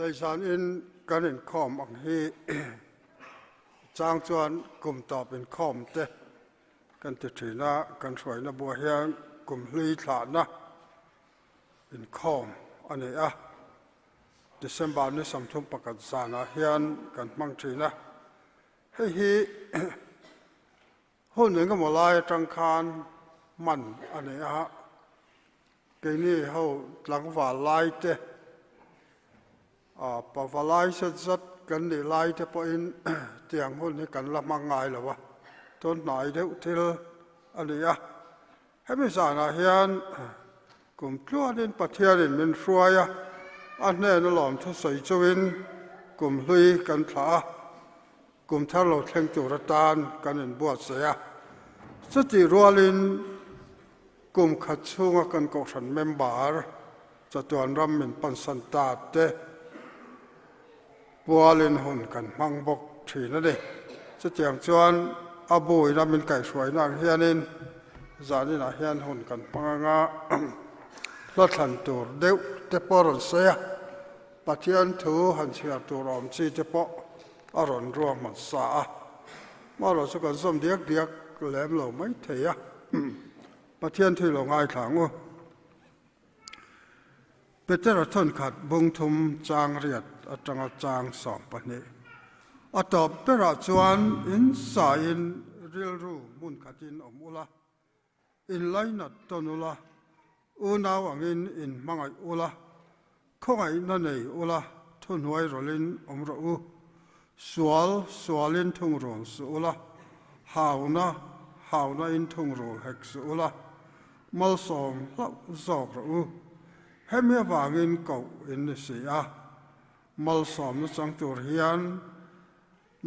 Leizanin kan inkhawm ang hi chang chuan kum tawp inkhawm te kan ti thin a, kan hruaina buah hian kum hlui thlahna inkhawm a ni a. December ni 31 zanah hian kan hmang thin a, hei hi hun engemaw lai atang khan hman a ni a, keini ho tlangval lai te pavalai zat zat kan nih lai te pawhin tiang hun hi kan la hmang ngai lo a, tun hnai deuh thil a ni a. Hemi zanah hian kum tluanin Pathianin min hruai a, a hnena lawmthu sawi chungin kum hlui kan thlah a, kum thar lo thleng tur atan kan inbuatsaih a. Chutih rualin kum khat chhunga kan kohhran member chatuan ram min pansan ta te Pualin hun kan hmang bawk thin a ni. Chutiang chuan a buina min kaihhruaina ang hianin zaninah hian hun kan hmang anga hla thlan tur deuh te pawh a rawn sawi a, Pathian thu han chhiar tur awm chi te pawh a rawn ruahman sa a. Hmarawh chu kan zawm diak diak lem lo mai thei a, Pathian thu i lo ngaithla ang u. Petera thawnkhat bungthum chang riat atanga chang 12. A tawp berah chuan in sain rilru hmun khatin awm ula, in lainat tawn ula, unau angin in hmangaih ula, khawngaihna nei ula, thuhnuai rawlhin awm rawh u. Sual sualin thungrul suh ula, hauna hauna in thungrul hek suh ula, malsawm hlauh zawk rawh u. Hemi avangin koh in ni si a, malsawmna chang tur hian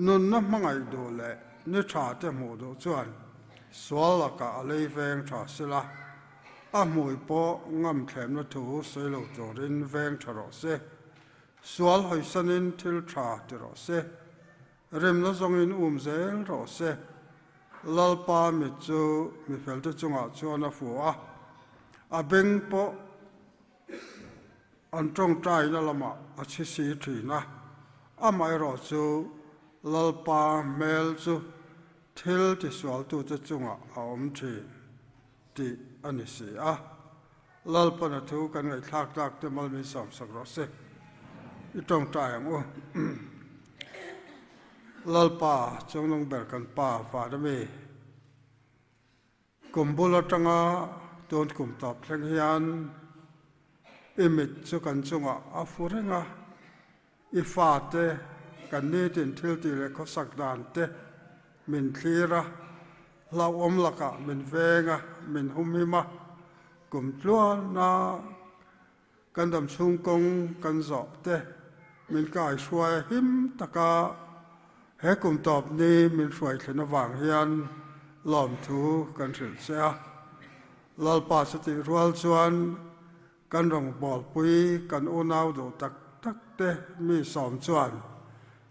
nunna hmangaih duh leh ni tha te hmuh duh chuan sual lakah a lei veng tha sila, a hmui pawh ngam thlemna thu sawi lo turin veng tha rawh se. Sual hawisanin thil tha ti rawh se, remna zawngin um zel rawh se. Lalpa mit chu mifelte chungah chuan a fu a, a beng pawh an tawngtaina lamah a chhi si thin a. Amaherawh chu Lalpa hmel chu thil tisualtute chungah a awm thin tih a ni si a. Lalpana thu kan ngaihthlak tlak te mal min sawmsak rawh se. I tawngtai ang u. Lalpa chungnung ber kan pa van ami kum bul atanga tun kum tawp thleng hian i mit chu kan chungah a fu reng a, i fate kan nitin thil tih leh khawsak dan te min thlir a, hlauhawm lakah min veng a, min humhim a, kum tluana Kan dam chhung kawng kan zawh te min kai hruai a him taka he kum tawp ni min hruai thlen avang hian lawmthu kan hrilh che a. Lalpa chutih rual chuan kan rawngbawlpui kan unau duh tak tak te mi sawm chuan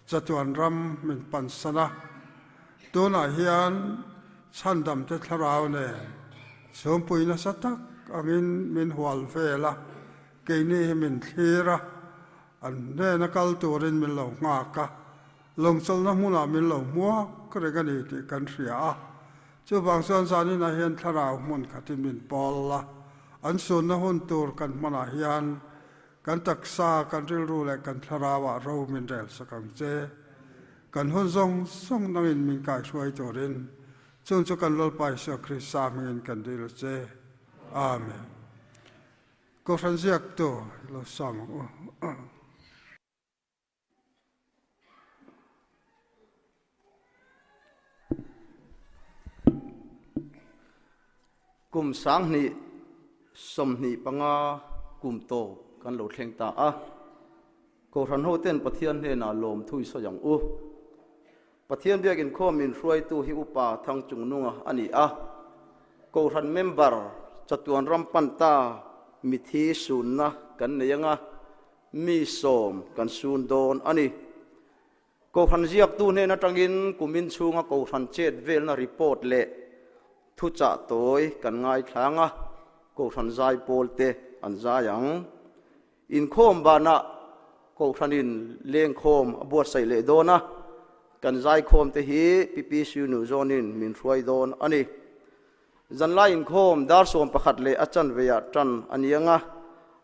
chatuan ram min pansan a. Tunah hian chhandamte thlarau nen chhungpui nasa tak angin min hual vel a, keini hi min thlir a, an hnena kal turin min lo nghak a, lawngchawlhna hmunah min lo hmuak reng a ni tih kan hria a. Chuvang chuan zaninah hian thlarau hmun khatin min pawl a, an sunna hun tur kan hmanah hian Kan taksa, kan rilru leh kan thlarauah ro min rel sak ang che. Kan hun zawng zawng nangin min kaihruai turin chung chu kan Lalpa Isua Krista hmingin kan dil che. Amen. Kohhran ziaktu lo sawm ang u. Kum 2025 kum tawp kan lo thleng ta a, Kohhran hoten Pathian hnenah lawmthu i sawi ang u. Pathian biak inkhawm min hruaitu hi Upa Thangchungnunga a ni a, Kohhran member chatuan ram pan ta mithi sunna kan nei anga, Mi sawm kan sun dawn a ni. Kohhran ziaktu hnen atangin kumin chhunga Kohhran chet velna report leh thuchah tawi kan ngaithlang a, Kohhran zai pawl te an zai ang. Inkhawm banah. Kohhranin lengkhawm a buatsaih leh dawn a, kan zaikhawm te hi Pi Siu Nu zawnin min hruai dawn a ni. Zanlai inkhawm dar 11 leh a chanveah tan a ni ang a,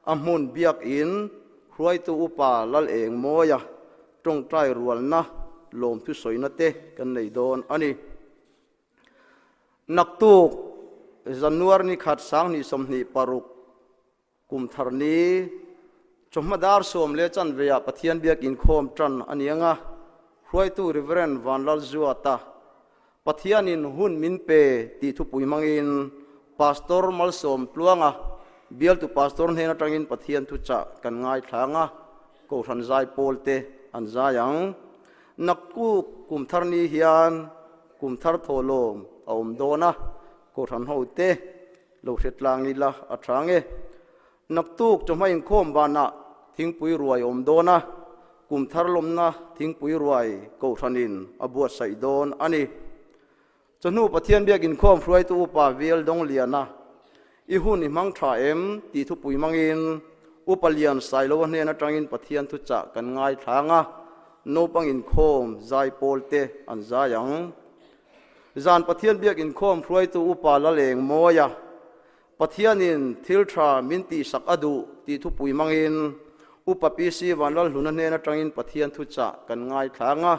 a hmun biakin hruaitu upa Lal Eng Mawia tawngtai rualna lawmthu sawina te kan nei dawn a ni. Naktuk January ni khat 2026 Kum thar ni chawhma dar sawm leh chanveah Pathian biak inkhawm tan a ni ang a, hruaitu Rev. Vanlalzuata, Pathianin hun min pe tih thupui hmangin Pastor Malsawm Tluanga, bialtu Pastor hnen atangin Pathian thuchah kan ngaithla ang a, Kohhran zai pawl te an zai ang. Naktuk kum thar ni hian kum thar thawhlawm a awm dawn a, Kohhran hote Lo hre tlang ila a tha nge. Naktuk chawhma inkhawm banah thingpui ruai awm dawn a, kum thar lawmna thingpui ruai kohhranin a buatsaih dawn a ni. Chawhnu Pathian biak inkhawm hruaitu Upa Vial Dongliana, I hun i hmang tha em? tih thupui hmangin Upa Lian Sailoa hnen atangin Pathian thuchah kan ngaithlang a, naupang inkhawm zai pawl te an zai ang. Zan Pathian biak inkhawm hruaitu Upa Laleng Mawia, Pathianin thil tha min tihsak a duh tih thupui hmangin Upa PC Vanlalhluna hnen atangin Pathian thuchah kan ngaithlang a,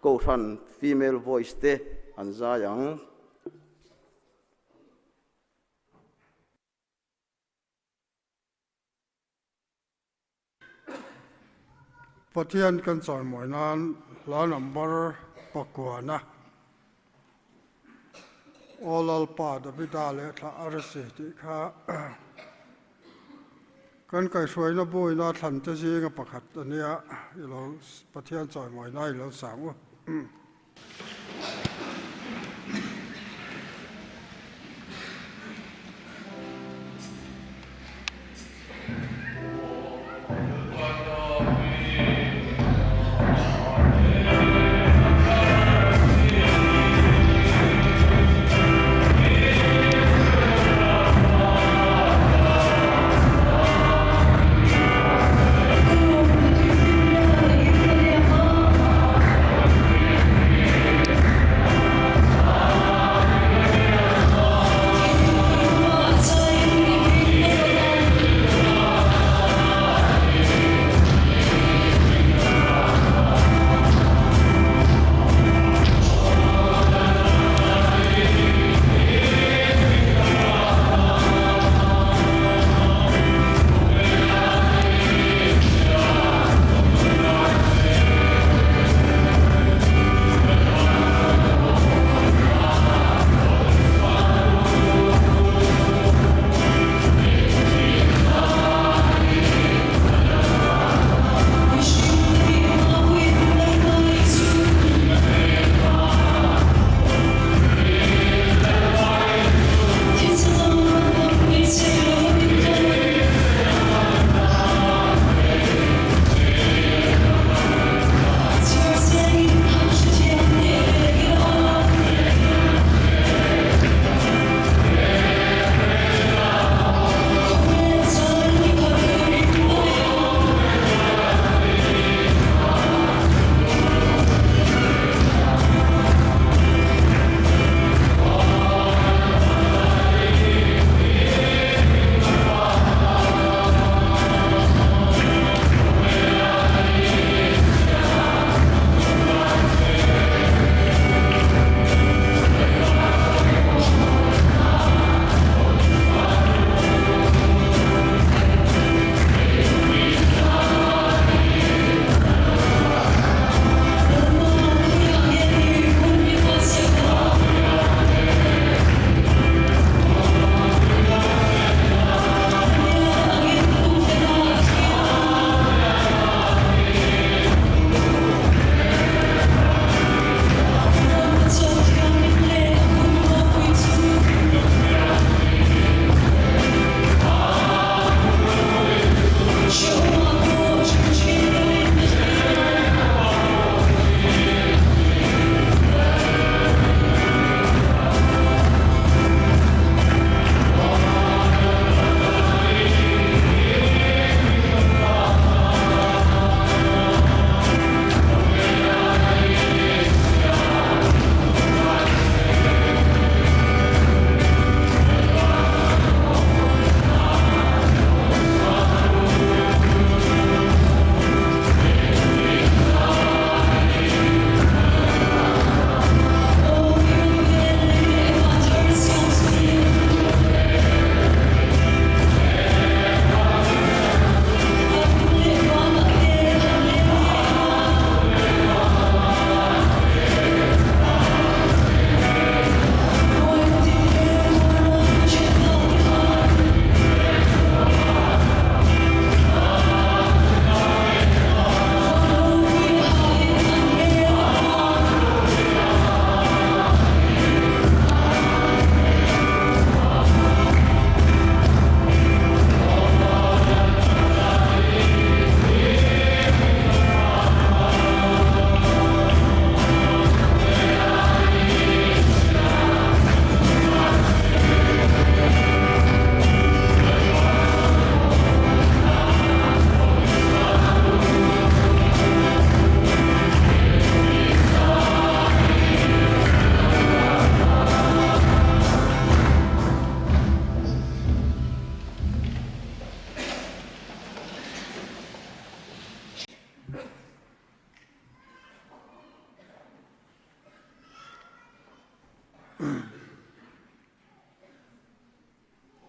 Kohhran Female Voice te an zai ang. Pathian kan chawimawi nan hla number pakuana Aw Lalpa Davida leh thla a resi tih kha kan kaihhruaina buaina thlan te zinga pakhat a nia i lo Pathian chawimawi na i lo sang u.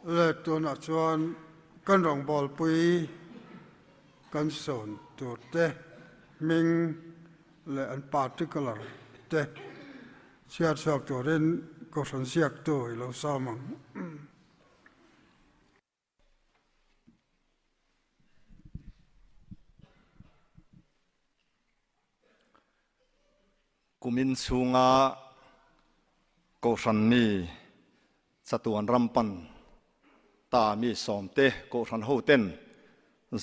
Le tunah chuan kan rawngbawlpui kan sawn tur te hming leh an particular te chhiar chhuak turin Kohhran ziaktu i lo sawm ang. Kumin chhunga Kohhran mi chatuan ram pan ta mi sawmte Kohhran hoten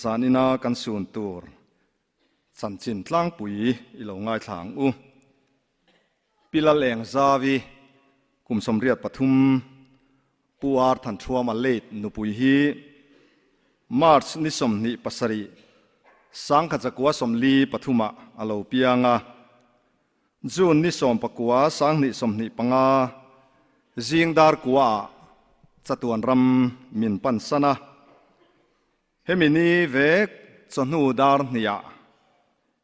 zanina kan sun tur chanchin tlangpui i lo ngaithla ang u. Pi Laleng Zavi, kum 83, Pu Ar Thanṭhuama late nupui hi March ni 27, 1943 a lo piang a. June ni 19, 2025 zing dar kuaah chatuan ram min pansan a. Hemi ni vek chawhnu dar hnihah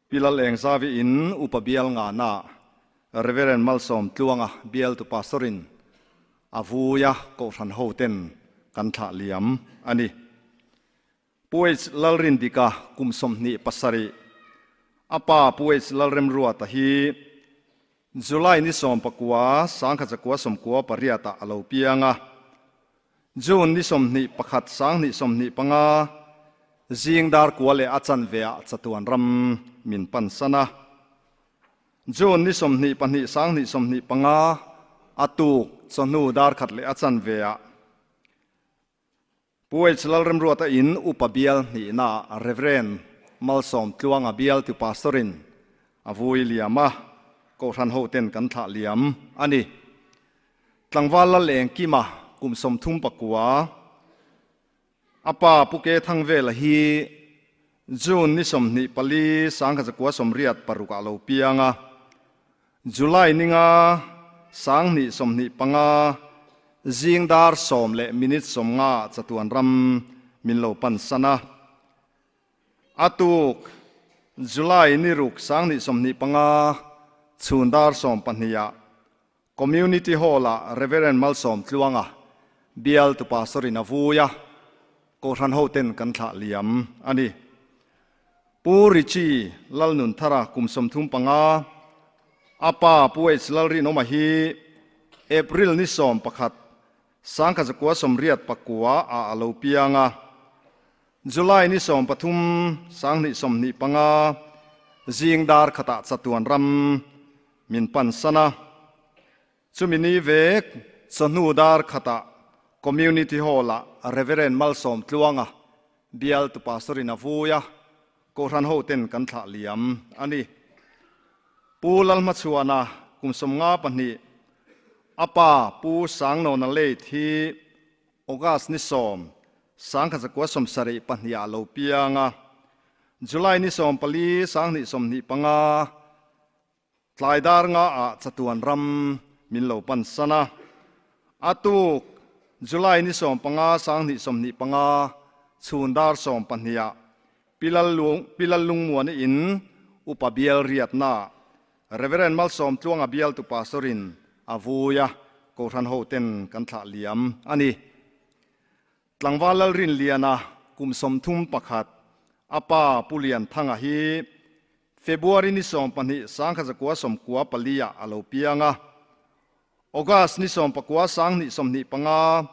Pi Laleng Zavi in Upa Bial Ngana, Reverend Malsawm Tluanga bialtu Pastor in a vuia Kohhran ho ten kan thlah liam a ni. Pu H Lalrindika kum 27, a pa Pu H Lalremruata hi July ni 19, 1998 ah a lo piang a. June ni 21, 2025 zing dar kua leh a chanve ah chatuan ram min pansan a. June ni 22, 2025 a tuk chawhnu dar khat leh a chanve ah Pu H. Lalremruata in Upa Bial hnihna ah Rev. Malsawm Tluanga bialtu Pastor in a vui liam a, Kohhran hoten kan thlah liam a ni. Tlangval Laleng Kima kum 39, a pa Pu Ke Thangvela hi June ni 24, 1986 ah lo piang a, July ninga 2025 zing dar 10 leh minute 50 chatuan ram min lo pansan a. A tuk July ni 6, 2025 chhun dar 12 ah Community Hall ah Reverend Malsawm Tluanga bialtu Pastor in a vui a, Kohhran hoten kan thlah liam a ni. Pu Richie Lalnunthara kum 35, a pa Pu H Lalrinawma hi April ni 11, 1989 ah a lo piang a. July ni 13, 2025 zing dar khatah chatuan ram min pansan a. Chumi ni vek chawhnu dar khatah Community Hall ah Reverend Malsawm Tluanga bialtu Pastor in a vui a, Kohhran hoten kan thlah liam a ni. Pu Lalhmachhuana kum 52, a pa Pu Sangnawna late hi August ni 10, 1972 ah lo piang a, July ni 14, 2025 Tlai dar nga ah chatuan ram min lo pansan a. A tuk July ni 15, 2025 chhun dar 12 ah Pi Lal Lungmuana in Upa Bial riatna Reverend Malsawm Tluanga bialtu Pastor in a vui a, Kohhran hoten kan thlah liam a ni. Tlangval Lalrinliana kum 31, a pa Pu Lianthanga hi February ni 12, 1994 ah a lo piang a. August ni 19, 2025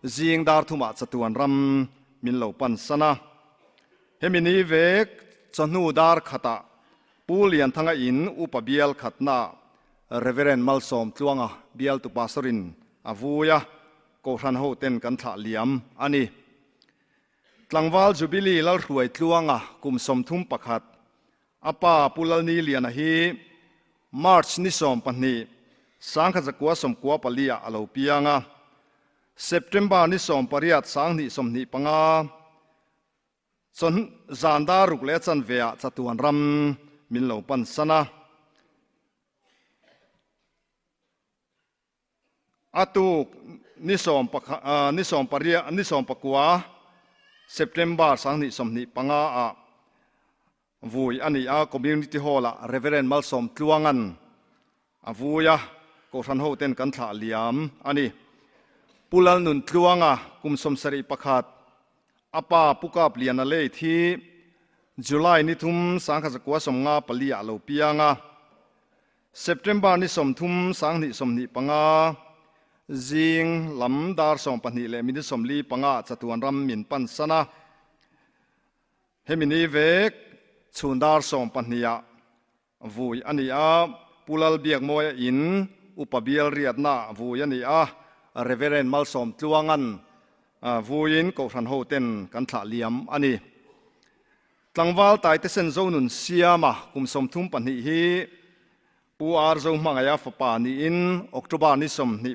zing dar thumah chatuan ram min lo pansan a. Hemi ni vek chawhnu dar khatah Pu Lianthanga in Upa Bial khatna Reverend Malsawm Tluanga bialtu Pastor in a vui a, Kohhran hoten kan thlah liam a ni. Tlangval Jubilee Lalhruai Tluanga kum 31, a pa Pu Lalni Liana hi March ni 12, 1994 ah a lo piang a. September ni 18, 2025 chawn zan dar ruk leh chanve ah chatuan ram min lo pansan a. A tuk ni sawm ni sawm pariat ni sawm pakua September 2025 ah vui a ni a, Community Hall ah Reverend Malsawm Tluangan a vui a, Kohhran hoten kan thlah liam a ni. Pu Lalnuntluanga kum 71, a pa Pu Kapliana late hi July ni thum 1954 ah lo piang a. September ni 30 2025 zing lam dar 12 leh minute 45 ah chatuan ram min pan san a. Hemi ni vek chhun dar 12 ah vui a ni a, Pu Lalbiakmawia in Upa Bial riatna vui a ni a, Reverend Malsawmtluangan vuiin Kohhran hoten kan thlah liam a ni. Tlangval Taitesen Zonun Siama kum 32 hi Pu Ar Zohmangaia fapa niin October ni 21,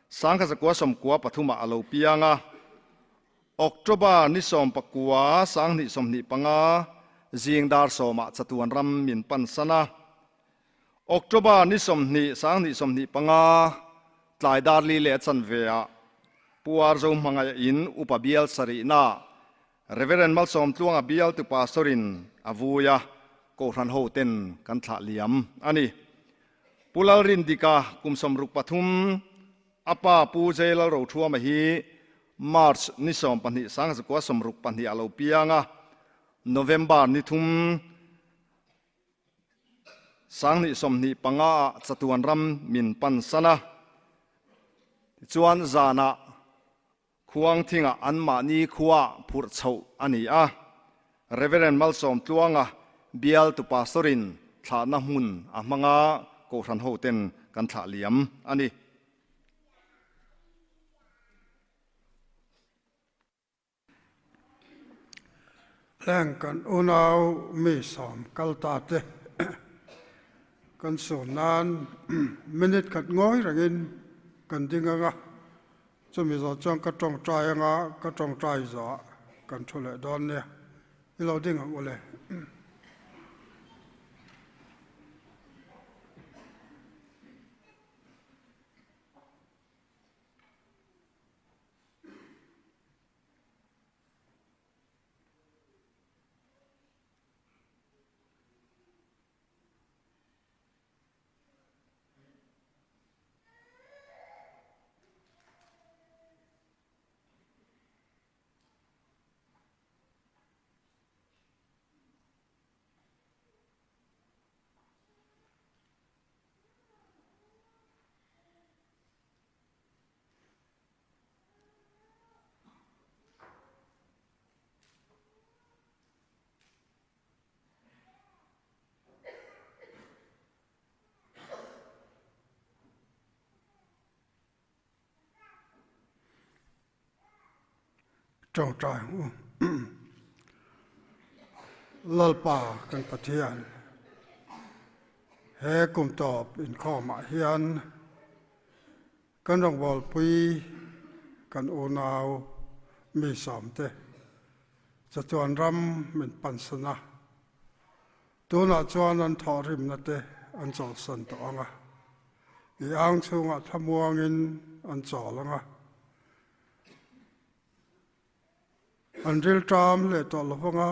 1993 ah a lo piang a. October ni 19, 2025 zing dar 10 ah chatuan ram min pan san a. October ni 20, 2025 tlai dar li leh chanve ah Pu Ar Zohmangaia in Upa Bial sarihna Reverend Malsawmtluanga bialtu pastor in a vui a, Kohhran ho ten kan thlah liam a ni. Pu Lalrindika kum 63, a pa Pu Jailal Rothuama hi March ni 12 1962 ah lo piang a, November ni thum 2025 ah chatuan ram min pan san a. Tichuan zanah Khuang thingah anmahni khua phurh chhoh a ni a, Reverend Malsawmtluanga bialtu pastor-in thlahna hmun a hmang a, Kohhran hoten kan thlah liam a ni. Heng kan unau mi sawm kal ta te kan sun nan minute khat ngawi rengin kan ding ang a. Chumi zawh chuan ka tawngtai anga ka tawngtai zawh kan thu leh dawn nia, i lo ding ang u le. Tawngtai ang u. Lalpa kan Pathian, he kum tawp inkhawmah hian kan rawngbawlpui kan unau mi sawmte chatuan ram min pansan a. Tunah chuan an thawhrimna te an chawlhsan tawh ang a, i ang chhungah thlamuangin an chawl ang a. An rilṭam leh tawh lo vang a,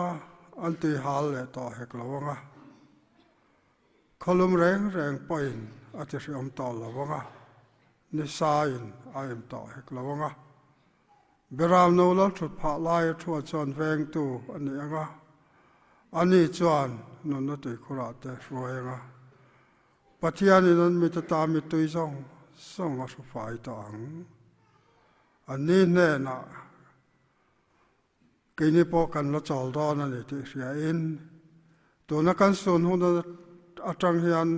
an tuihal leh tawh hek lo ang a. Khawlum reng reng pawhin a tihriawm tawh lo vang a, nisain a em tawh hek lo ang a. Beram no lo thut phah laia thua chuan vengtu a ni ang a, ani chuan nunna tuikhurah te hruai ang a. Pathianin an mit ata mittui zawng zawng a hru fai tawh ang. Anni hnenah keini pawh kan la chawl dawn a ni tih hriain, tuna kan sun hun atang hian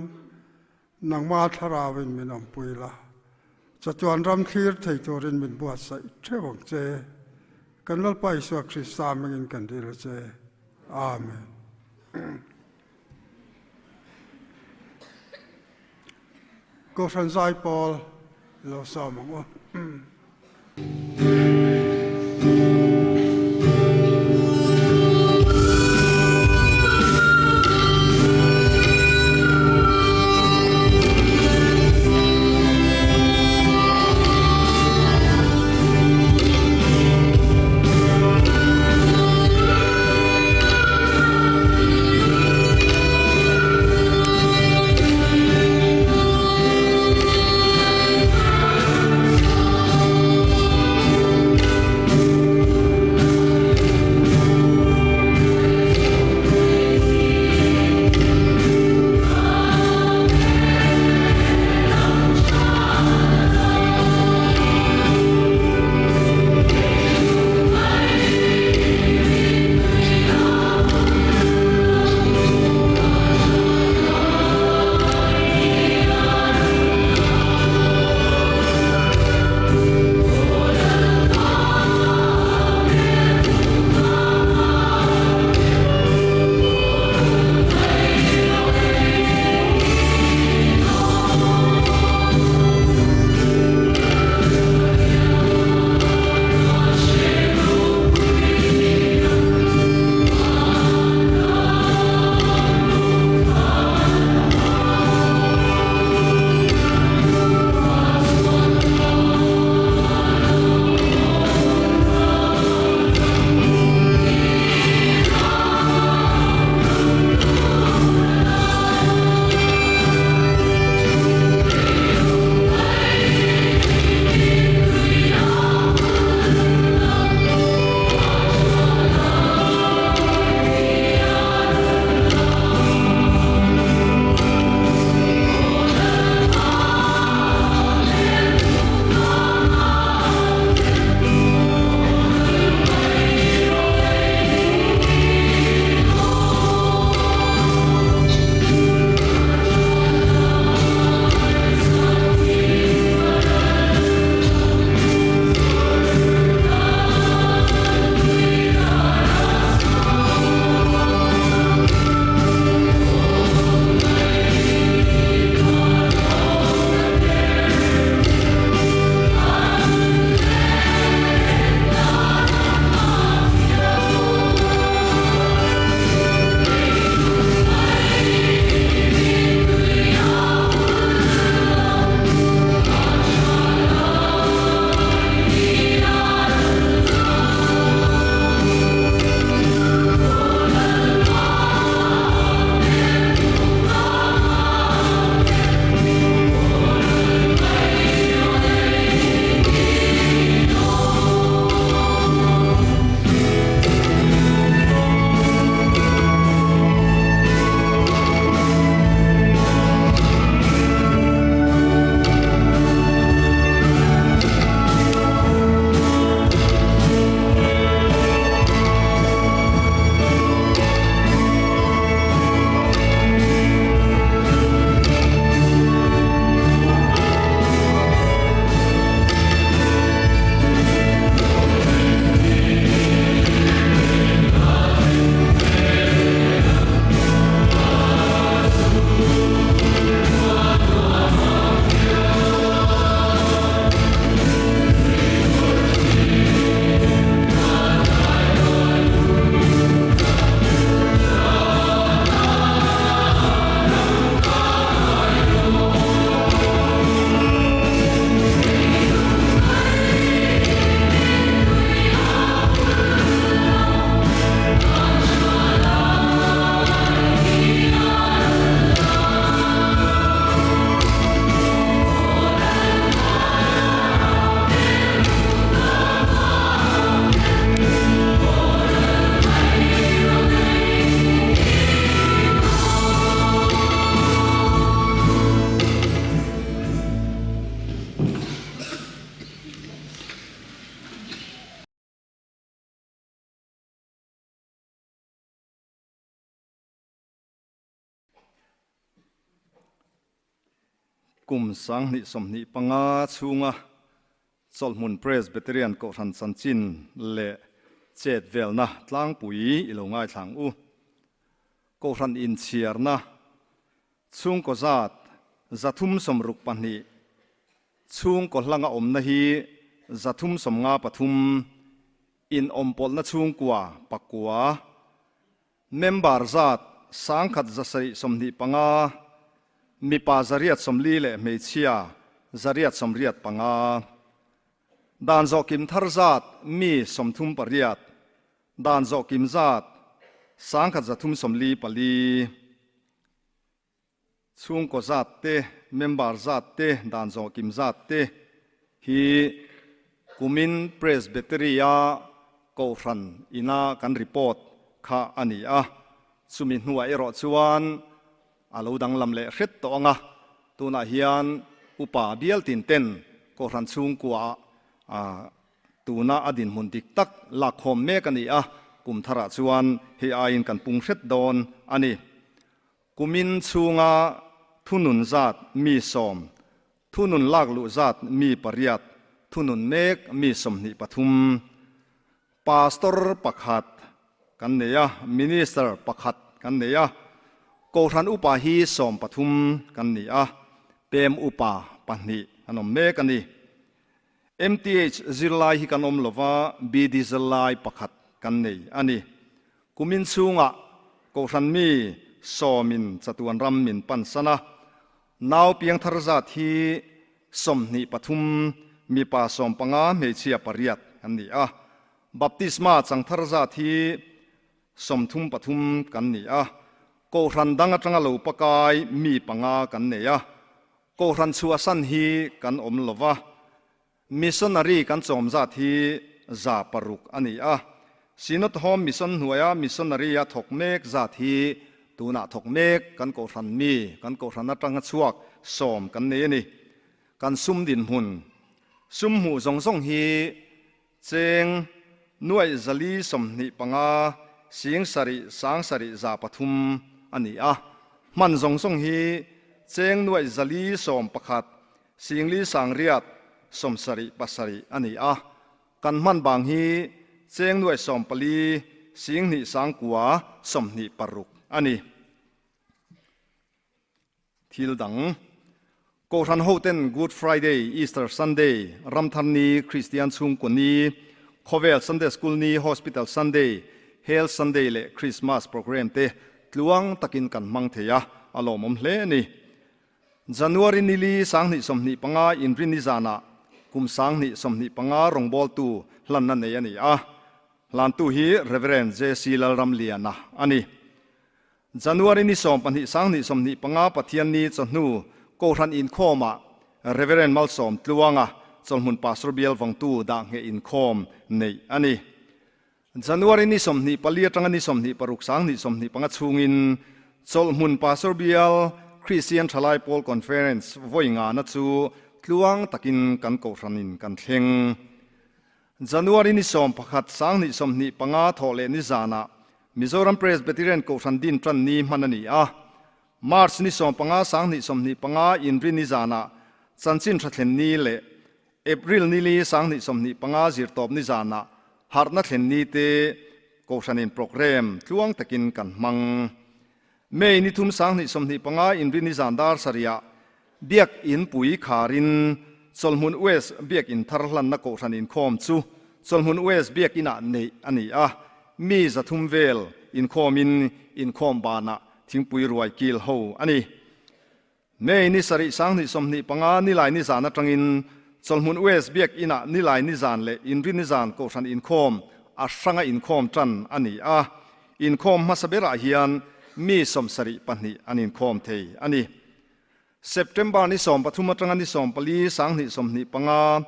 nangma thlarauin min awmpui la, chatuan ram thlir thei turin min buatsaih theuh ang che. Kan Lalpa Isua Krista hmingin kan dil a che. Amen. Kohhran zai pawl i lo sawm ang u. Kum 2025 chhunga Chawlhmun Presbyterian Kohhran chanchin leh chet velna tlangpui i lo ngaithlang u. Kohhran inchhiarna chhungkaw zat 362 chhungkaw hlanga awmna hi 353 inawmpawlhna chhungkua pakua Member zat 1725, mipa 840 leh hmeichhia 885. Dan zawhkim thar zat mi 38, dan zawhkim zat 1344. Chhungkaw zat te, member zat te, dan zawhkim zat te hi kumin Presbytery-a Kohhran ina kan report kha a ni a, chumi hnuah erawh chuan a lo danglam leh hret tawh ang a, tunah hian upa bial tin ten Kohhran chhungkuaah tuna a dinhmun dik tak lakkhawm mek a ni a, kum tharah chuan hei aiin kan pung hret dawn a ni. Kumin chhunga thunun zat mi sawm, thunun lak luh zat mi pariat, thunun mek mi 23. Pastor pakhat kan nei a, Minister pakhat kan nei a, Kohhran upa hi 13 kan ni a, pem upa pahnih an awm mek a ni. MTH zirlai hi kan awm lova, BD zirlai pakhat kan nei a ni. Kumin chhungah Kohhran mi sawmin chatuan ram min pan san a, nau piangthar zat hi 23, mipa 15, hmeichhia pariat kan ni a. Baptisma changthar zat hi 33 kan ni a. Kohhran dang atanga lo pakai mi panga kan nei a. Kohhran chhuahsan hi kan awm lova. Missionary kan chawm zat hi 600 a ni a, Synod Home Mission hnuaia missionary a thawk mek zat hi tunah thawk mek kan kohhran mi, kan kohhran atanga chhuak sawm kan nei a ni. Kan sum dinhmun, sum hmuh zawng zawng hi cheng 425 7 703 a ni a, hman zawng zawng hi cheng 411 4,877 a ni a, kan hman bang hi cheng 14 2,926 a ni. Thil dang, Kohhran hoten Good Friday, Easter Sunday, Ramthar Ni, Kristian Chhungkaw Ni, Khawvel Sunday School Ni, Hospital Sunday, Health Sunday leh Christmas program te tluang takin kan hmang thei a, a lawmawm hle a ni. January nili 2025 inrinni zanah kum 2025 rawngbawltu hlanna nei a ni a, hlantu hi Rev. JC Lalramliana a ni. January ni 12 2025 Pathianni chawhnu Kohhran inkhawmah Rev. Malsawm Tluanga chawlhmun Pastor Bial Vawngtu dah ngheh inkhawm neih a ni. January ni 24 atanga ni 26 2025 chhungin Chawlhmun Pastor Bial Christian Thalai Pawl Conference vawi ngana chu tluang takin kan kohhranin kan thleng. January ni 11 2025 thawh leh ni zanah Mizoram Presbyterian Kohhran din tan ni hman a ni a. March ni 15 2025 inri ni zanah chanchin tha thlen ni leh April nili 2025 zirtawp ni zanah harhna thlen ni te Kohhranin program tluang takin kan hmang. May ni thum 2025 inri ni zan dar sarihah Biak In pui kharin Chawlhmun West Biak In thar hlanna Kohhran inkhawm chu Chawlhmun West Biak Inah neih a ni a, mi 300 vel inkhawmin inkhawm banah thingpui ruai kil ho a ni. May ni sarih 2025 nilai ni zan atangin Chawlhmun West Biak Inah nilai ni zan leh inri ni zan Kohhran inkhawm a hranga inkhawm tan a ni a, inkhawm hmasa berah hian mi 72 an inkhawm thei a ni. September ni 13 atanga ni 14 2025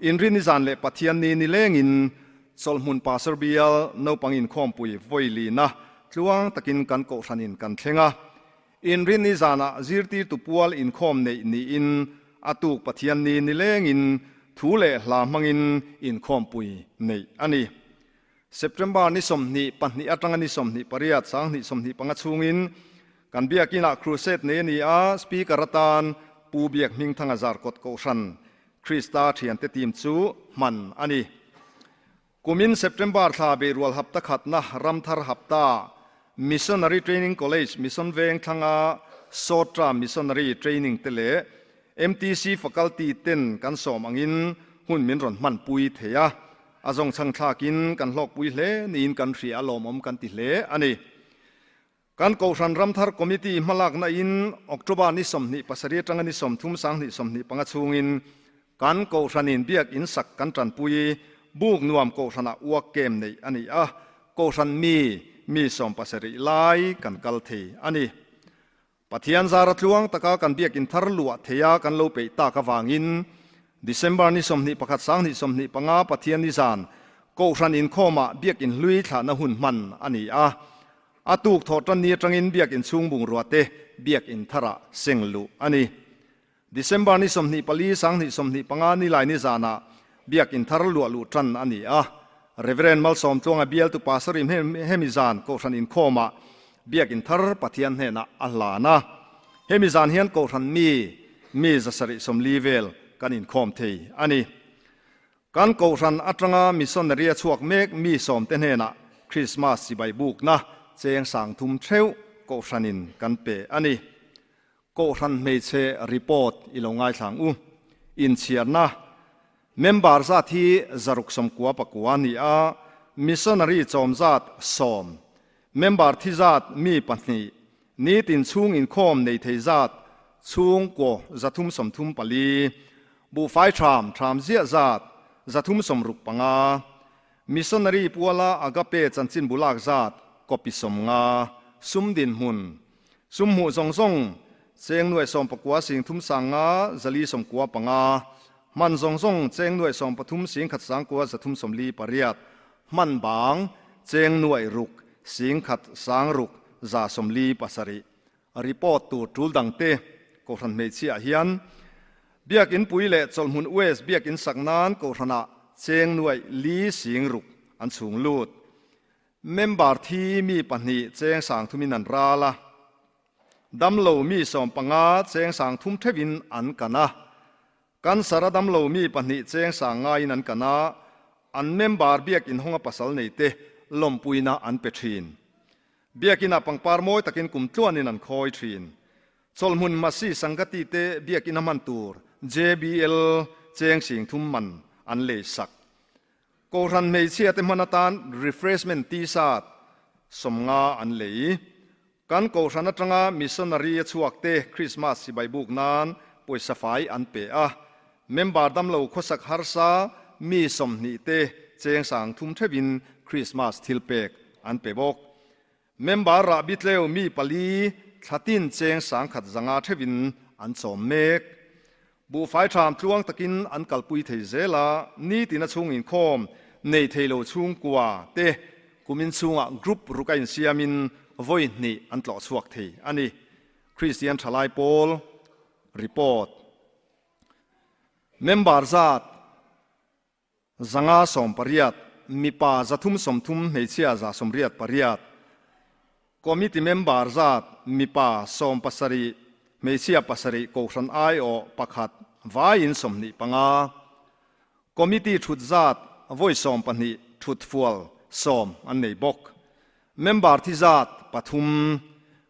inri ni zan leh Pathian ni nilengin Chawlhmun Pastor Bial naupang inkhawmpui vawi lina tluang takin kan Kohhranin kan thleng a. Inri ni zanah zirtirtu pual inkhawm neih niin a tuk Pathian ni nilengin thu leh hla hmangin inkhawmpui neih a ni. September ni 22 atanga ni 28 2025 chhungin kan biakinah crusade nei a ni a, speaker atan Pu Biak Hmingthanga Zarkawt Kohhran Krista thiante team chu hman a ni. Kumin September thla beirual hapta khatna Ramthar hapta Missionary Training College Mission Veng thlanga Sotra Missionary Training te leh MTC Faculty ten kan sawm angin hun min rawn hmanpui thei a, a zawngchhang thlakin kan hlawkpui hle niin kan hria a lawmawm kan ti hle a ni. Kan Kohhran Ramthar Committee hmalakna in October ni 27 atanga ni 30 2025 chhungin kan Kohhranin Biak In sak kan tanpui buk nuam Kohhranah uak kem neih a ni a, Kohhran mi mi 70 lai kan kal thei a ni. Pathian zara tluang taka kan Biak In thar luah theia kan lo peih tak avangin December ni 21 2025 Pathian ni zan Kohhran inkhawmah Biak In hlui thlahna hun hman a ni a, A tuk thawh tan ni atangin biakinn chhung bungrua te biakinn tharah seng luh a ni. December ni 24 2025 nilai ni zanah biakinn thar luah luh tan a ni a. Reverend Malsawmtluanga bialtu Pastor in hemi zan Kohhran inkhawmah biakinn thar Pathian hnenah a hlan a. Hemi zan hian Kohhran mi mi 740 vel kan inkhawm thei a ni. Kan Kohhran atanga missionary a chhuak mek mi sawmte hnenah Krismas chibai bukna cheng 3000 theuh Kohhranin kan pe a ni. Kohhran hmeichhe report i lo ngaithlang u. Inchhiarna, Member zat hi 699 a ni a, missionary chawm zat 10, member thi zat mi pahnih, Nitin chhung inkhawm nei thei zat chhungkaw 334, buhfai ṭham ṭham ziah zat 365, missionary puala Agape chanchinbu lak zat copy 50, sum dinhmun, sum hmuh zawng zawng cheng nuaih 19 sing 3 sanga 495, hman zawng zawng cheng nuaih 13 sing 1 sangkua 348, hman bang cheng nuaih 6 sing 1 sang 6 147. Report tur tul dangte Kohhran hmeichhiah hian Biakin pui leh chawlhmun West Biakin sak nan Kohhranah cheng nuaih 4 sing 6 an chhung lut. Member thi mi pahnih cheng 3000 in an ral a. Damlo mi 15 cheng 3000 theuhin an kan a. Cancer a damlo mi pahnih cheng 50 in an kan a, an member biakin hawnga pasal nei te lawmpuina an pe thin. Biakinah pangpar mawi takin kum tluanin an khawi thin. Chawlhmun Masi Sangati te biakin a hman tur JBL cheng 3000 man an lei sak. Kohhran hmeichhia te hman atan refreshment t-shirt 50 an lei. Kan Kohhran atanga missionary a chhuak te Christmas sibai buk nan pawisa fai an pe a. Member damlo khawsak harsa mi 20 te cheng 3000 theuhin Christmas thil pek an pe bawk. Member rahbi tleu mi pali thlatin cheng 1100 theuhin an chawm mek. Buhfai ṭham tluang takin an kalpui thei zel a, nitin a chhung inkhawm nei thei lo chhungkua te kumin chhungah group ruk a insiamin vawi hnih an tlawh chhuak thei a ni. Kristian Ṭhalai Pawl Report. Member zat 118, mipa 330, hmeichhia 188. Committee member zat mipa 17, hmeichhia 7, Kohhran aiawh pakhat, vaiin 25. Committee thut zat vawi 12, thut fual 10 an nei bawk. Member thi zat pathum,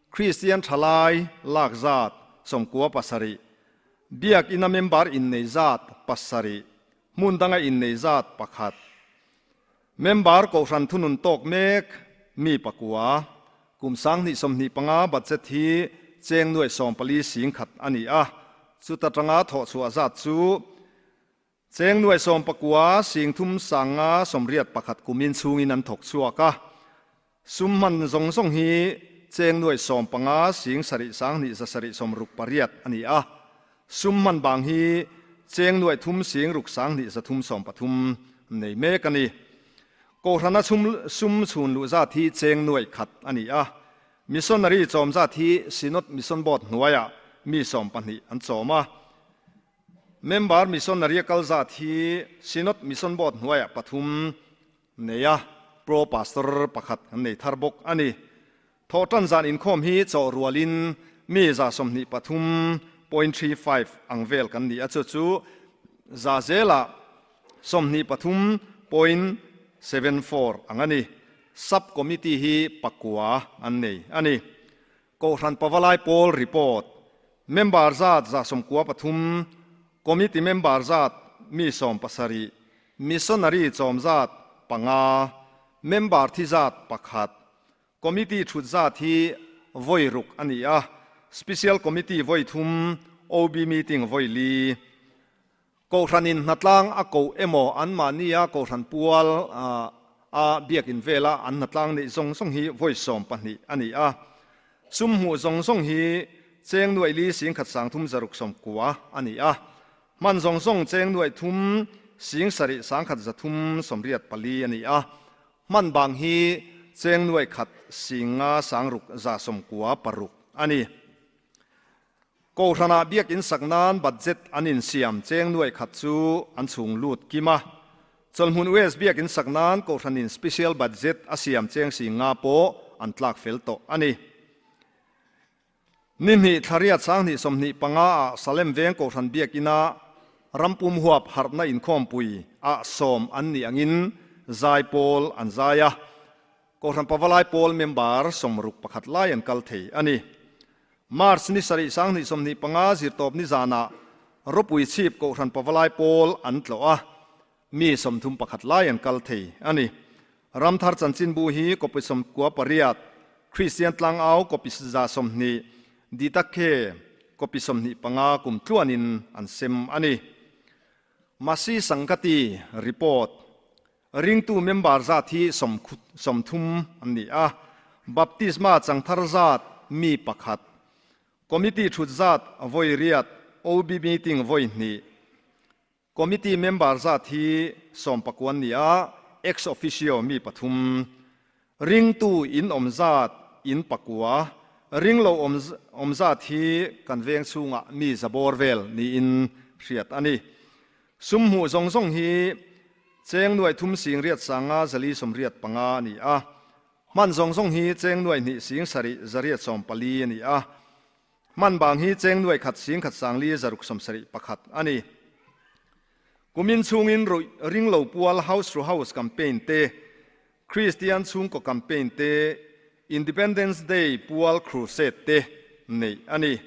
Kristian Ṭhalai lak zat 97, Biak ina member innei zat pasarih, hmun danga innei zat pakhat. Member Kohhran thunun tawk mek mi pakua, kum 2025 budget hi cheng nuaih 14 sing 1 a ni a, chuta tanga thawh chhuah zat chu cheng nuaih 19 sing 3 sanga 81 kumin chhungin an thawk chhuak a. Sum hman zawng zawng hi cheng nuaih 15 sing 7 sang 2 7 68 a ni a. Sum hman bang hi cheng nuaih 3 sing 6 sang 2 313 nei mek a ni. Kohhrana sum chhun luh zat hi cheng nuaih 1 a ni a. Missionary chawm zat hi Synod Mission Board hnuaiah mi 12 an chawm a. Member missionary a kal zat hi Synod Mission Board hnuaiah pathum nei a, Pro Pastor pakhat an nei thar bawk a ni. Thawhtan zan inkhawm hi chaw rualin mi 123 .35 ang vel kan ni a, chu chu za zelah 23.74 ang a ni. Sub Committee hi pakua an nei a ni. Kohhran Pavalai Pawl Report, Member zat 93, Committee member zat mi 17, Missionary chawm zat panga, member thi zat pakhat, Committee thut zat hi vawi ruk a ni a, Special Committee vawi thum, OB meeting vawi li. Kohhranin hnatlang a koh emaw anmahnia Kohhran pual a biakin vela an hnatlang neih zawng zawng hi vawi 12 a ni a. Sum hmuh zawng zawng hi cheng nuaih li singkhat sangthum zaruk sawmkua a ni a. Hman zawng zawng cheng nuaih thum sing sarih sangkhat zathum 84 a ni a. Hman bang hi cheng nuaih khat singa sangruk 96 a ni. Kohhranah biakinn sak nan budget an insiam cheng nuaih khat chu an chhung lut kim a. Chawlhmun US biakinn sak nan Kohhranin special budget a siam cheng 50 pawh an tlak fel tawh a ni. Ni hnih thlariat 2025 ah Salem Veng Kohhran biakinn ah rampum huap harhna inkhawmpui ah sawm an nih angin zai pawl an zai a. Kohhran Pavalai pawl member 61 lai an kal thei a ni. March ni sarih 2025 zirtawp ni zanah Ropui Chhip Kohhran Pavalai pawl an tlawh a, mi 31 lai an kal thei a ni. Ramthar chanchinbu hi copy 98, Kristian Tlangau copy 120, Ditakhe copy 25 kum tluanin an sem a ni. Masi Sangati report. Ringtu member zat hi 30 an ni a, Baptisma changthar zat mi pakhat, Committee thut zat vawi riat, OB meeting vawi hnih, Committee member zat hi 19 an ni a, ex officio mi pathum, Ringtu in awm zat in pakua, ringlo awm zat hi kan veng chhungah mi zabawr vel niin hriat a ni. Sum hmuh zawng zawng hi cheng nuaih thum sing riat sanga zali 85 a ni a. Hman zawng zawng hi cheng nuaih hnih sing sarih zariat 14 a ni a. Hman bang hi cheng nuaih khat sing khat sangli zaruk 71 a ni. Kumin chhungin ruih ringlo pual house to house campaign te, Kristian chhungkaw campaign te, Independence Day pual crusade te neih a ni.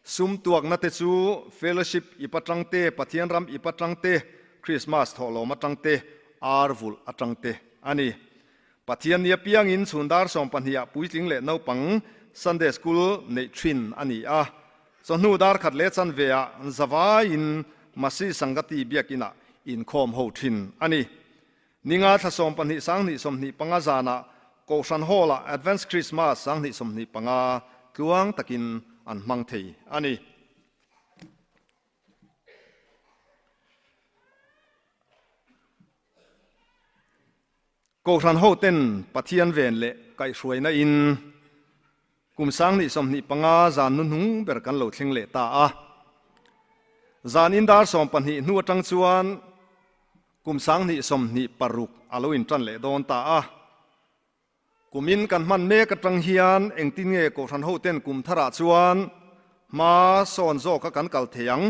Sum tuakna te chu fellowship ip atang te, Pathian ram ip atang te, Christmas thawhlawm atang te, ar vulh atang te a ni. Pathian ni apiangin chhun dar 12 ah puitling leh naupang Sunday School neih thin a ni a. Chawhnu dar khat leh chanve ah zavaiin Masi Sangati biakinah inkhawm ho thin a ni. Ninga thla 12 2025 zanah Kohhran Hall-ah Advance Christmas 2025 tluang takin an hmang thei a ni. Kohhran hoten Pathian ven leh kaihhruaina in kum 2025 zan hnuhnung ber kan lo thleng leh ta a. Zan in dar 12 hnu atang chuan kum 2026 a lo intan leh dawn ta a. Kumin kan hman mek atang hian engtin nge Kohhran hoten kum tharah chuan hma sawn zawka kan kal thei ang?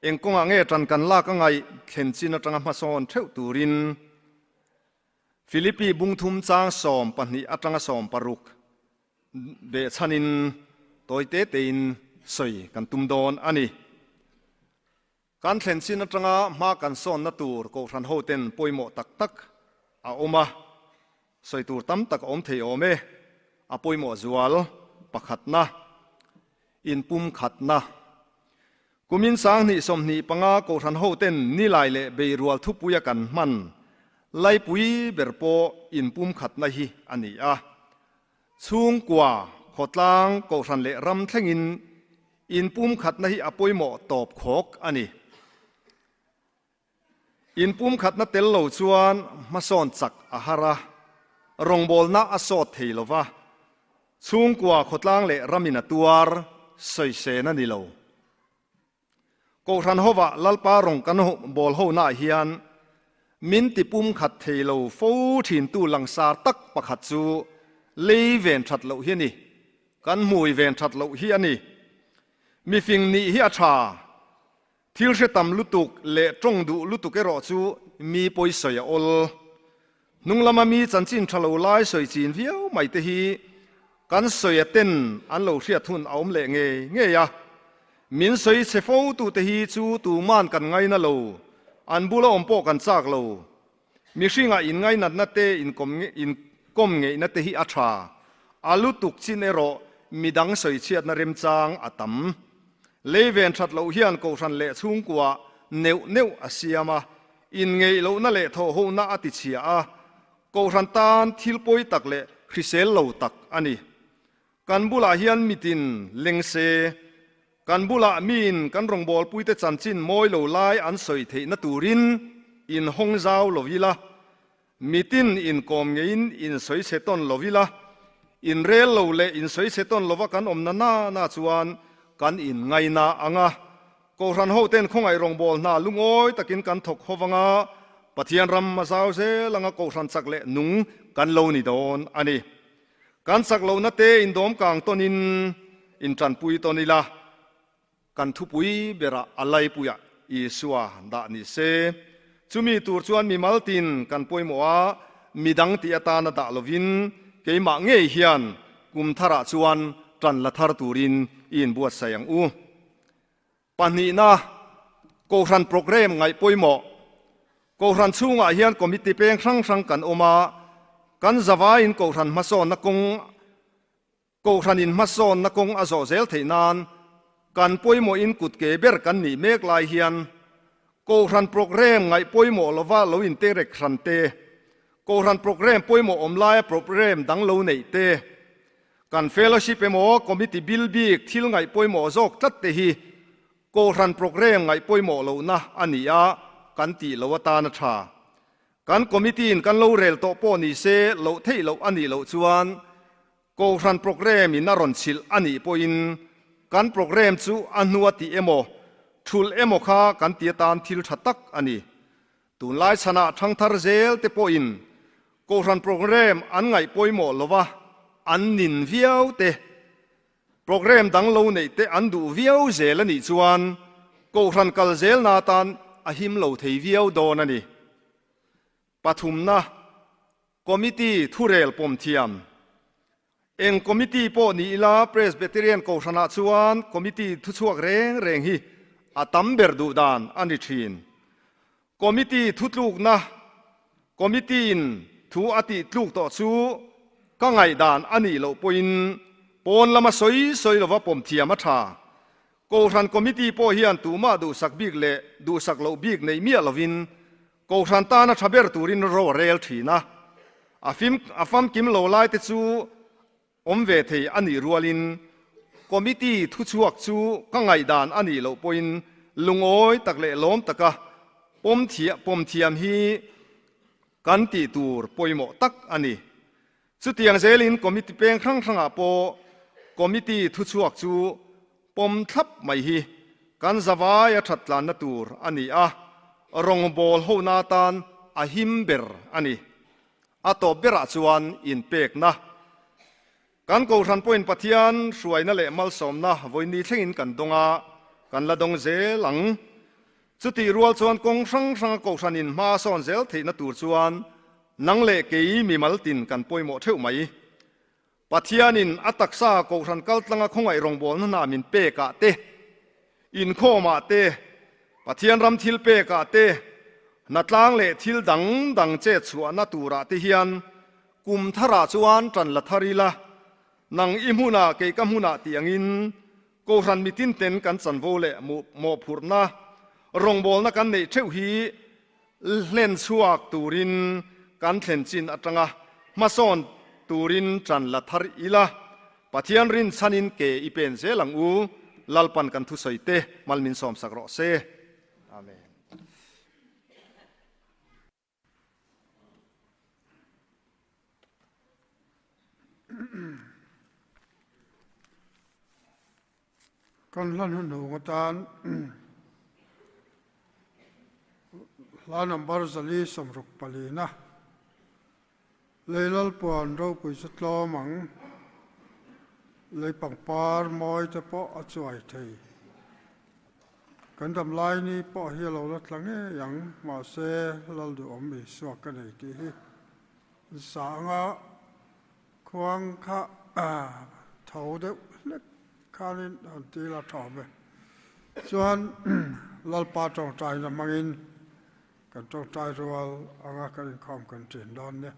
Eng kawngah nge tan kan lak a ngaih thlen chin atanga hmasawn theuh turin Philippi bungthum chang 12 atanga 16 behchhanin tawi te tein sawi kan tum dawn a ni. Kan thlen chin atanga hma kan sawnna tur Kohhran hoten pawimawh tak tak a awm a, sawi tur tam tak a awm thei awm e. A pawimawh zual pakhatna, inpumkhatna. Kumin 2025 Kohhran hoten nilai leh beirual thupuia kan hman laipui ber pawh inpumkhatna hi a ni a. Chhungkua, khawtlang, Kohhran leh ram thlengin inpumkhatna hi a pawimawh tawp khawk a ni. Inpumkhatna tel lo chuan hmasawn chak a har a, rawngbawlna a sawt thei lo va, chhungkua khawtlang leh ramin a tuar sawisên a ni lo. Kohhran hovah Lalpa rawng kan bawl honaah hian min tipumkhat thei lo fo thintu langsar tak pakhat chu lei ven that loh hi a ni, kan hmui ven that loh hi a ni. Mifing nih hi a tha. Thil hre tam lutuk leh tawng duh lutuk erawh chu mi pawi sawi a awl. Hnung lama mi chanchin tha lo lai sawi chin viau mai te hi kan sawi a ten an lo hriat hun a awm leh ngei ngei a. Min sawi chhe fo tute hi chu tuman kan ngaina lo, an bula awm pawh kan chak lo. Mihringah inngainatna te inkawm ngeihna te hi a tha. A lutuk chin erawh midang sawichhiatna remchang a tam. Leiven that loh hian kohhran leh chhungkua neuh neuh a siam a, inngeih lohna leh thawhhohna a tichhia a, kohhran tan thil pawi tak leh hrisel lo tak a ni. Kan bulah hian mitin leng se, kan bulah miin kan rawngbawlpuite chanchin mawi lo lai an sawi theihna turin inhawng zau lo ila, mitin inkawm ngeiin insawi chhe tawn lo ila, inrel lo leh insawi chhe tawn lova kan awmna na na chuan kan inngaina ang a. Kohhran hoten khawngaih rawngbâwl hna lungawi takin kan thawk ho vanga Pathian ram a zau zel anga kohhran chak leh nung kan lo ni dawn a ni. Kan chak lohna te indawm kang tawnin intanpui tawn ila, kan thupui berah a laipuiah Isua dah ni se. Chumi tur chuan mimal tin kan pawimawh a, midang tih atana dah lovin keimah ngei hian kum tharah chuan tan la thar turin i inbuatsaih ang u. Pahnihna, Kohhran Programme ngaih pawimawh. Kohhran chhungah hian committee peng hrang hrang kan awm a, kan zavaiin Kohhran hmasawnna kawng Kohhranin hmasawnna kawng a zawh zel theih nan kan pawimawhin kutke ber kan nih mek lai hian Kohhran Programme ngaih pawimawh lova lo interek hran te, Kohhran Programme pawimawh awm laia Programme dang lo neih te, Kan fellowship emaw committee bil bik thil ngaih pawimawh zawk tlat te hi Kohhran programme ngaih pawimawh lohna a ni a, kan tih loh atan a tha. Kan committee in kan lo rel tawh pawh ni se loh theih loh a nih loh chuan Kohhran programme in a rawn chhilh a nih pawhin kan programme chu a hnua tih emaw thulh emaw kha kan ti atan thil tha tak a ni. Tunlai chhanah thangthar zel te pawhin Kohhran programme an ngaih pawimawh lova an nin viau te, programme dang lo neih te an duh viau zel a nih chuan Kohhran kal zelna atan a him lo thei viau dawn a ni. Pathumna, Committee thurel pawm thiam. Eng committee pawh ni ila Presbyterian Kohhranah chuan committee thuchhuak reng reng hi a tam ber duh dan a ni thin. Committee thutlukna, Committee-in thu a tih tluk tawh chu ka ngaihdan a nih loh pawhin pawn lama sawi sawi lova pawm thiam a tha. Kohhran Committee pawh hian tumah duhsak bik leh duhsak loh bik neih miah lovin Kohhran tana tha ber turin ro a rel thin a, a fim a famkim lo lai te chu Awm ve thei a nih rualin committee thuchhuak chu ka ngaihdan a nih loh pawhin lungawi tak leh lawm taka pawm pawm thiam hi kan tih tur pawimawh tak a ni. Chutiang zelin committee peng hrang hrangah pawh committee thuchhuak chu pawm thlap mai hi kan zavai a that tlanna tur a ni a, rawngbawl hona atan a him ber a ni. A tawp berah chuan inpekna. Kan Kohhran pawhin Pathian hruaina leh malsawmna vawiin thlengin kan dawng a, kan la dawng zel ang. Chutih rual chuan kawng hrang hranga Kohhranin hma a sawn zel theihna tur chuan nang leh kei mimal tin kan pawimawh theuh mai. Pathianin a taksa Kohhran kaltlanga khawngaih rawngbawlna hna min pekah te, inkhawmah te, Pathian ram thil pekah te, hnatlang leh thil dang dang chet chhuahna turah te hian kum tharah chuan tan la thar ila, nang i hmunah kei ka hmunah tih angin Kohhran mitin ten kan chanvo leh mawhphurhna rawngbawlna kan neih theuh hi hlen chhuak turin kan thlen chin atanga hmasawn turin tan la thar ila, Pathian rinchhanin ke i pen zel ang u, Lalpan kan thusawi te mal min sawmsak rawh se. Amen. Kan hla hnuhnung atan hla number 464 na Lei Lalpuan ropui chu tlawm ang, lei pangpar mawi te pawh a chuai thei. Kan dam lai ni pawh hi a lo la tla ngei ang, mahse Lal duhawm Isua ka nei tih hi sa anga khuang kha tho deuh hlek khanin han ti la tha awm e. Chuan Lalpa tawngtaina hmangin kan tawngtai rual anga kan inkhawm kan ṭin dawn nia.